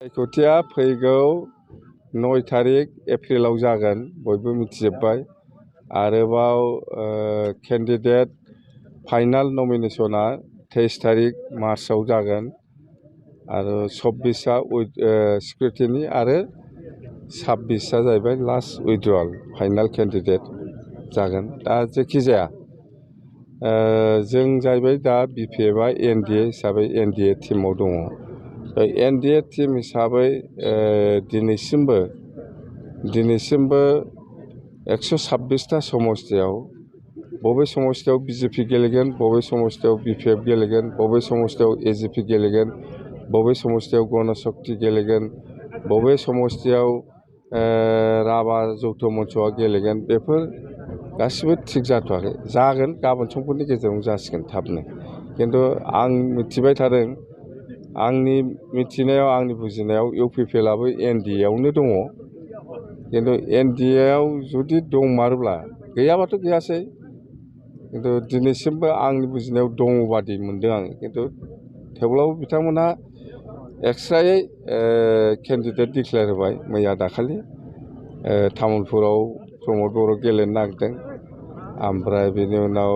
सायख'थिया फैगौ 9 तारिख एप्रिलाव जागोन बयबो मिथिजोब्बाय। आरोबाव केन्डिडेट फाइनाल नमिनेसना 23 तारिख मार्चआव जागोन आरो 24आ स्क्रुटिनि आरो 26आ जाहैबाय लास्ट उइड्रल फाइनाल केन्डिडेट जागोन। दा जेखिजाया जों जाहैबाय दा बिपिएफआ एनडिए हिसाबै एनडिए टिमाव दङ। एनडिए टिम हिसाबै दिनैसिमबो 126टा समस्तियाव बबे समस्तियाव बिजेपि गेलेगोन, बबे समस्तियाव बिपिएफ गेलेगोन, बबे समस्तियाव एजिपि गेलेगोन, बबे समस्तियाव गणशक्ति गेलेगोन, बबे समस्तियाव राभा जौथ मन्चआ गेलेगोन, बेफोर गासिबो थिग जाथ'वाखै। जागोन, गाबोन समफोरनि गेजेरावनो जासिगोन थाबनो। खिन्थु आं मिथिबाय थादों, आंनि मिथिनायाव आंनि बुजिनायाव इउपिपिएलआबो एनडिएआवनो दङ। खिन्थु एनडिएआव जुदि दंमारोब्ला, गैयाबाथ' गैयासै, खिन्थु दिनैसिमबो आंनि बुजिनायाव दङ बादि मोनदों आङो। खिन्थु थेवब्लाबो बिथांमोनहा एक्सट्रायै केन्डिडेट डिक्लेयार होबाय मैया दाखालि। तामुलपुराव प्रमद बर' गेलेनो नागिरदों, ओमफ्राय बेनि उनाव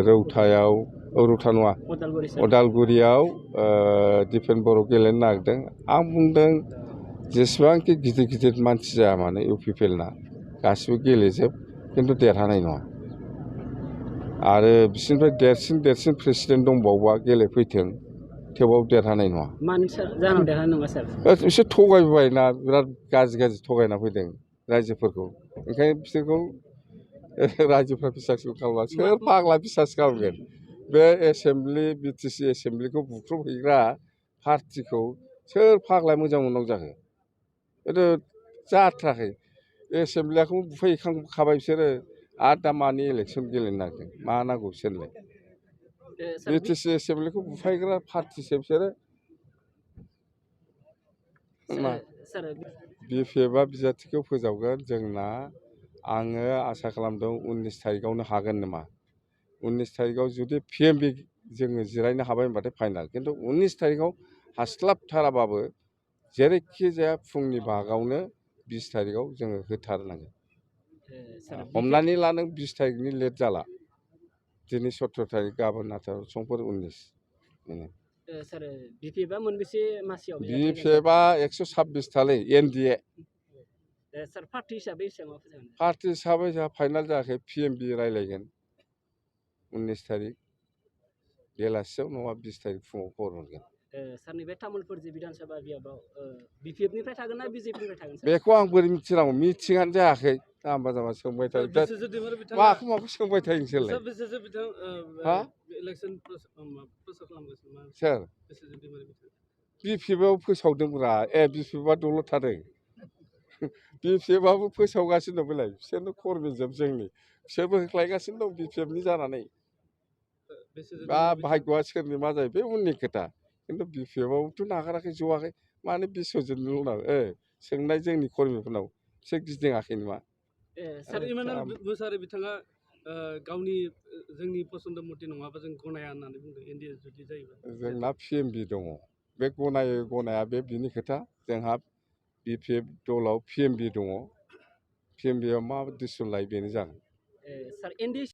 रौतायाव रौता नङा उदालगुरियाव दिपेन बर' गेलेनो नागिरदों। आं बुंदों जेसेबांखि गिदिर गिदिर मानसि जाया मानो इउपिपिएलना गासिबो गेलेजोब, खिन्थु देरहानाय नङा। आरो बिसोरनिफ्राय देरसिन प्रेसिडेन्ट दंबावोबा गेलेफैथों, थेवबाबो देरहानाय नङा। मानि जाहोनाव देरहानाय नङा सार? बिसोर थगायबायना, बिराद गाज्रि थगायना फैदों रायजोफोरखौ। ओंखायनो बिसोरखौ रायजोफ्रा बिसास खालामा। सोर फाग्ला बिसास खालामगोन? बे एसेमब्लि बिटिसि एसेमब्लिखौ बुख्रुबहैग्रा पार्टिखौ सोर फाग्ला मोजां मोननांगौ जाखो? खिन्थु जाथाराखै। एसेमब्लिखौ बुफायहैखांखाबाय बिसोरो, आरो दा मानि इलेक्सन गेलेनो नागिरदों? मा नांगौ बिसोरलाय? बिटिसि एसेमब्लिखौ बुफायग्रा पार्टिसो बिसोरो। बिपिएफआ बिजाथिखौ फोजावगोन जोंना। आङो आसा खालामदों 19 तारिखआवनो हागोन नामा। 19 तारिखआव जुदि पिएमबि जोङो जिरायनो हाबाय होनबाथाय फाइनाल। खिन्थु 19 तारिखआव हास्लाबथाराबाबो जेरैखि जाया फुंनि भागआवनो 20 तारिखआव जोङो होथारनांगोन। हमनानै ला नों 20 तारिखनि लेट जाला, दिनै 17 तारिख, गाबोन 18, समफोर 19। सार बिपिएफआ मोनबेसे मासियाव? बिपिएफआ 126 थालै एनडिए। सार पार्टि हिसाबै पार्टि हिसाबै जोंहा फाइनाल जायाखै। पिएमबि रायलायगोन 19 तारिख बेलासियाव, नङा 20 तारिख फुङाव खबर हरगोन। सारनि बे तामुलपुर जि बिधान सभा बियाबाव बिपिएफनिफ्राय थागोन ना बिजेपिनिफ्राय थागोन? बेखौ आं बोरै मिथिनांगौ? मिथिङानो जायाखै। जाम्बा जाम्बा सोंबाय थायो। माखौ सोंबाय थायो नोंसोरलाय? सोर? बिपिएफआव फोसावदोंब्रा। बिपिएफआ दलद थादों। बिपिएफआबो फोसावगासिनो दं। बेलाय बिसोरनो कर्मिजोब जोंनि, बिसोरबो होख्लायगासिनो दं बिपिएफनि जानानै। दा भाग्यआ सोरनि मा जायो बे उननि खोथा। खिन्थु बिपिएफआवथ' नागाराखै, जवाखै। मानो बिस्वजितल' सोंनाय जोंनि कर्मिफोरनाव, बिसोर गिदिङाखै नामा? सार इमानुएल मुसाहारि बिथाङा गावनि जोंनि पसन्द मथे नङाबा जों गनाया होननानै बुंदों एनडिए जुदि जायोबा। जोंना पिएमबि दङ। बे गनायो गनाया बे बिनि खोथा। जोंहा बिपिएफ दलाव पिएमबि दङ। पिएमबिआव मा डिसिसन लायो बेनो जागोन। सार एनडिए